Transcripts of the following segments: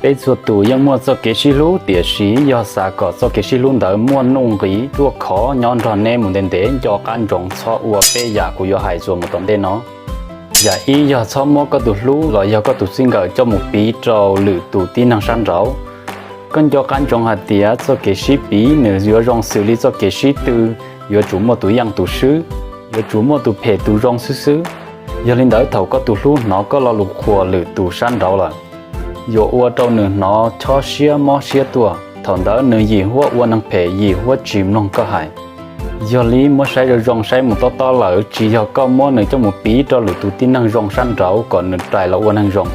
Peb txhua tus yeej muaj txoj kev sib hlub, tiam sis yog xav kom txoj kev sib hlub ntawd muaj nuj nqis ruaj khov nyob nrog neb mus ntev ntev, nco qab ntsoov txhob ua peb yam kuv yuav hais txuas mus tom ntej no. Yam ib yog txhob muab koj tus hlub los yog koj tus txij nkawm coj mus piv rau lwm tus tib neeg sab nraud. Koj nco qab ntsoov hais tias txoj kev sib piv nws yuav zoo xws li txoj kev sib tw, yuav tsum muaj tus yeej tus swb, yuav tsum muaj tus phem tus zoo xwb xwb. Yog li ntawd thaum koj tus hlub hnov koj lo lus qhuas lwm tus sab nraud lawm, yuav ua rau nws hnov chob siab mob siab tuaj. Thaum ntawd nws yim huab ua neeg phem, yim huab tsis mloog koj hais. Yog li muab saib zoo zoo saib mus tob tob lawm, tsis yog koj muab nws coj mus piv rau lwm tus tib neeg zoo sab nraud kom nws rais los ua neeg zoo,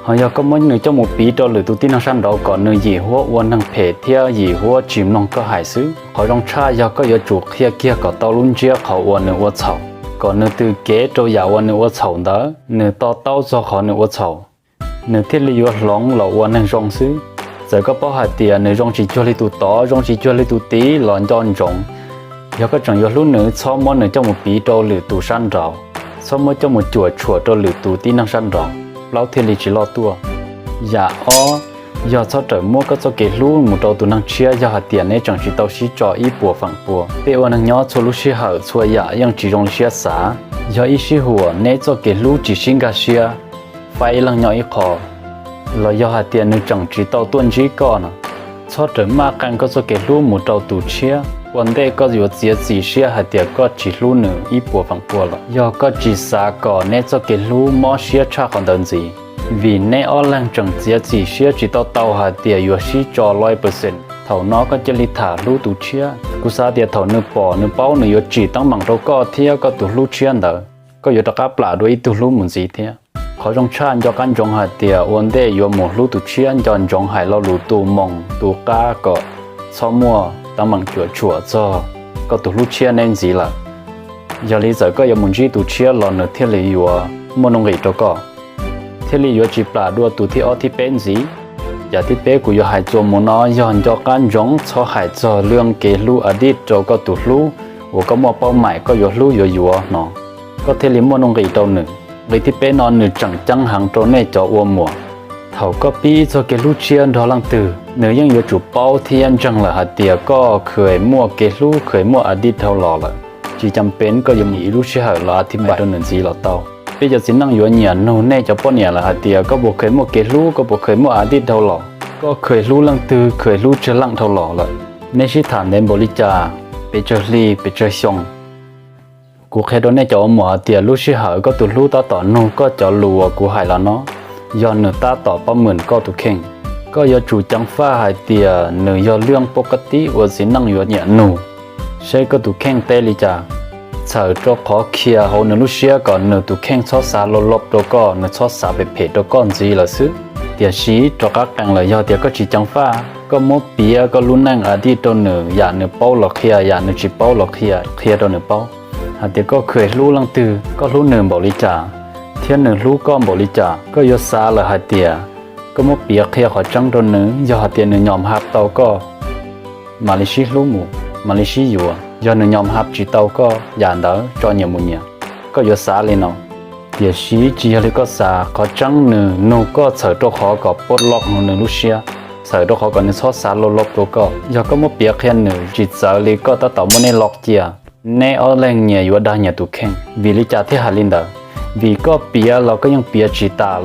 ho yog koj muab nws coj mus piv rau lwm tus tib neeg sab nraud kom nws yim huab ua neeg phem thiab yim huab tsis mloog koj hais xwb. Qhov zoo tshaj yog koj yuav tsum qhia kiag kom tau lub ntsiab qhov uas nws ua txhaum, kom nws tws kev rau yam uas nws ua txhaum ntawd, nws to taub txog qhov nws ua txhaum, nws thiaj li yuav hloov los ua neeg zoo xwb. Txawm koj paub hais tias nws zoo tsis cuag li tus tod, zoo tsis cuag li tus tid los nco ntsoov, yog koj tseem yuav hlub nws, txhob muab nws coj mus piv rau lwm tus sab nraud, txhob muab coj mus cuam tshuam rau lwm tus tib neeg sab nraud, plaub thiaj li tsis loj tuaj. Yam ob, yog txhob rawm muab koj txoj kev hlub mus rau tus neeg tshiab yog hais tias neb tseem tsis tau sib tso ib puas feem pua. Peb ua neeg nyob txhua lub sij hawm txhua yam yeej tsis zoo li siab xav. Yog ib sij huam neb txoj kev hlub tsis sib nkag siab, faib ib leeg nyob ib qho, los yog hais tias nws tseem tsis tau tuaj ntsib koj no, txhob rawm maj qee koj txoj kev hlub mus rau tus tshiab. Ua ntej koj yuav txiav txim siab hais tias koj tsis hlub nws ib puas feem pua lawm. Yog koj tsis xav kom neb txoj kev hlub mob siab tshaj qhov ntawd ntxiv, vim neb ob leeg tseem txiav txim siab tsis tau tau hais tias yuav sib tso loj percent, thaum no koj cia li tham hlub tus tshiab. Kuv xav tias thaum nws pom nws paub nws yuav tsim teeb meem rau koj thiab koj tus hlub tshiab ntawd, koj yuav rov qab plam dua ib tug hlub mus ntxiv thiab. Qhov zoo tshaj nco qab ntsoov hais tias ua ntej yuav mus hlub tus tshiab nco ntsoov hais lo lus tu moo tu qab kom txhob muaj teeb meem cuam tshuam txog koj tus hlub tshiab neb ntxiv lawm. Yog li txawm koj yuav mus ntsib tus tshiab los nws thiaj li yuav muaj nuj nqis rau koj, thiaj li yuav tsis plam dua tus thib ob thib peb ntxiv. Yam thib peb kuv yuav hais txuas mus no yog nco qab ntsoov txhob hais txog lub kev hlub addict rau koj tus hlub uas koj muaj paub maim koj yuav hlub yuav yuav no, koj thiaj li muaj nuj nqis rau nws. Nqi thib peb no nws tseem ceeb heev rau nej cov ua muam. Thaum koj pib txog kev hlub tshiab nrog leej twg, nws yeej yuav tsum paub thiab ntseeg lawm hais tias koj kheev muaj kev hlub kheev muaj addict dhau los lawm. Tsis cam pem koj yuav mus ib lub sij hawm los a thib npaim rau nws ntxiv los tau. Peb cov txiv neej yuav nyiam nug nej cov poj niam lawm hais tias koj puas kheev muaj kev hlub, koj puas kheev muaj addict dhau los, koj kheev hlub leej twg kheev hlub tsawg leej dhau los lawm. Nej sib tham ntev npaum li cas, pes tsawg hli pes tsawg xyoo? Kuv qhia rau nej cov ua muam hais tias lub sij hawm koj tus hlub tab tom nug koj cov lus uas kuv hais los no, yog nws tab tom pab mws koj tus kheej. Koj yuav tsum ceev faj hais tias nws yog lub pov ka tib uas txiv neej yuav nyiam nug, seb koj tus kheej teb li cas. Txhawm rau qhov khiav hauv nws lub siab kom nws tus kheej txhob xav loj loj rau koj, nws txhob xav phem phem rau koj ntxiv lawm xwb. Tiam sis rov qab qees lawm, yog tias koj tsis ceev faj, koj muab piav koj lub neej addict rau nws, yam nws paub los qhia, yam nws tsis paub los qhia, qhia rau nws paub hais tias koj kheev hlub leej twg, koj hlub nws npaum li cas, thiab nws hlub koj npaum li cas. Koj yuav xav lawm hais tias koj muab piav qhia qhov tseeb rau nws, yog hais tias nws nyom hap tau koj, mam li sib hlub mus, mam li sib yuav. Yog nws nyom hap tsis tau koj, yam ntawd tso nyias mus nyias. Koj yuav xav li no. Tiam sis tsis yog li koj xav. Qhov tseeb nws nug koj txhawm rau qhov kom pov loj nws lub siab, txhawm rau qhov kom nws txhob xav loj loj rau koj. Yog koj muab piav qhia nws tsis txawv li koj tab tom muab nej loj cia, neb ob leeg nyias yuav dag nyias tus kheej. Vim li cas thiaj hais li ntawd? Vim koj piav los koj yeej piav tsis tas,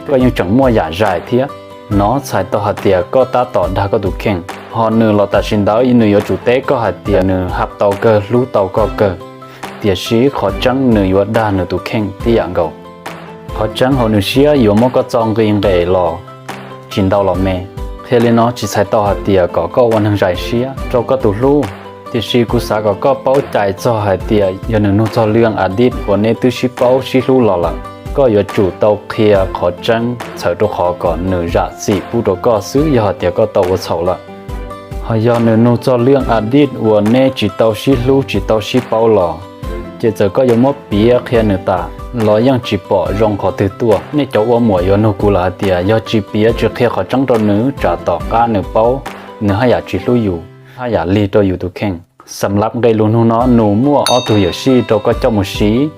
koj yeej tseem muaj yam zais thiab. Nov txhais tau hais tias koj tab tom dag koj tus kheej. Ho nws los tam sim ntawd nws yuav tsum teb koj hais tias nws hap tau kawg, hlub tau koj kawg. Tiam sis qhov tseeb nws yuav dag nws tus kheej tib yam nkaus. Qhov tseeb hauv nws siab yuav muab koj txo nqi nqes los tsis ntau los me. Qhia li no tsis txhais tau hais tias kom koj ua neeg zais siab rau koj tus hlub. Tiam sis kuv xav kom koj paub cai txog hais tias yog nws nug txog lub addict uas neb twb sib paub sib hlub los lawm, koj yuav tsum tau qhia qhov tseeb txhawm rau qhov kom nws zam txim pub rau koj xwb yog hais tias koj tau ua txhaum lawm. Ho yog nws nug txog lub addict uas neb tsis tau sib hlub tsis tau sib paub los, ces txawm koj yuav muab piav qhia nws tas los yeej tsis pom zoo qhov twg tuaj. Nej cov ua muam yuav nug kuv lawm hais tias yog tsis piav tsis qhia qhov tseeb rau nws, tsam tom qab nws paub, nws haj yam tsis hlub yus, haj yam lig rau yus tus kheej. Xam lav nqe lus nug no nws muaj ob tug yuam sij rau koj coj mus siv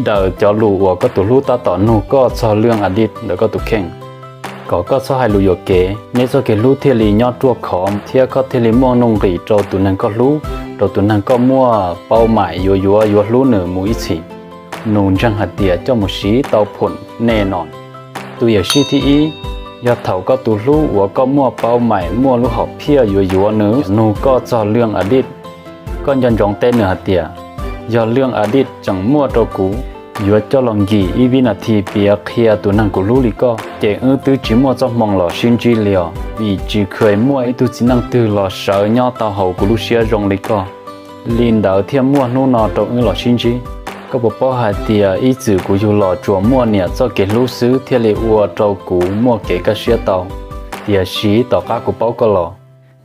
daws cov lus uas koj tus hlub tab tom nug koj txog lub addict ntawm koj tus kheej. kom koj txhob hais lus yuam kev, neb txoj kev hlub thiaj li nyob ruaj khov thiab koj thiaj li muaj nuj nqis rau tus neeg koj hlub, rau tus neeg koj muaj paub maim yuav yuav yuav hlub nws mus ib txhis. Nus ntseeg hais tias coj mus siv tau phom nej no. Tus yawm sij thib ib, yog thaum koj tus hlub uas koj muaj paub maim muaj lub hom phiaj yuav yuav nws nug koj txog lwaj adit, koj nco ntsoov teb nws hais tias, yog lwaj adit tseem muaj rau kuv, yuav coj los nkim ib vib nas this piav qhia tus neeg kuv hlub li koj, ces wb twb tsis muaj txoj hmoo los sib ntsib li os, vim tsis kheev muaj ib tug txiv neej twg los sawv nyob tau hauv kuv lub siab zoo li koj. Li ntawd thiaj muaj hnub no rau wb los sib ntsib. Koj puas paub hais tias ib txwm kuv yug los tsuas muaj niam txoj kev hlub xwb thiaj li ua rau kuv muaj kev kaj siab tau, tiam sis tom qab kuv paub koj los,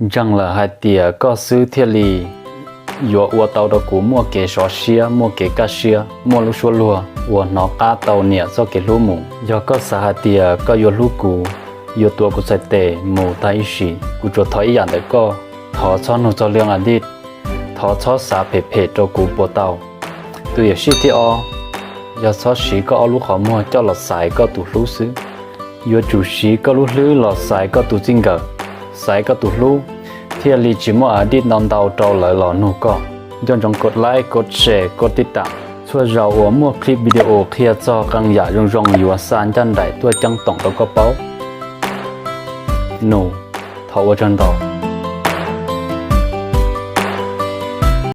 ntseeg lawm hais tias koj xwb thiaj li yuav ua tau rau kuv muaj kev sov siab, muaj kev kaj siab, muaj lub suab luag uas hnov qab tau niam txoj kev hlub mus. Yog koj xav hais tias koj yuav hlub kuv, yuav tuav kuv txhais tes mus tag ib sim, kuv tsuas thov ib yam ntawm koj, thov txhob nug txog lwaj adit, thov txhob xav phem phem rau kuv puas tau? Tus yawm sij thib ob, yog txhob siv koj ob lub qhov muag coj los xaiv koj tus hlub xwb. Yuav tsum siv koj lub hlwb los xaiv koj tus txij nkawm, xaiv koj tus hlub, thiaj li tsis muaj adit ntau ntau rau lawv los nug koj. Nco ntsoov kov like, kov share, kov tij tam. Txhua zaus uas muaj clip video qhia txog qee yam zoo zoo yuav xa ncaj nraim tuaj ceeb toom rau koj paub. Nus, thov ua tsaug ntau.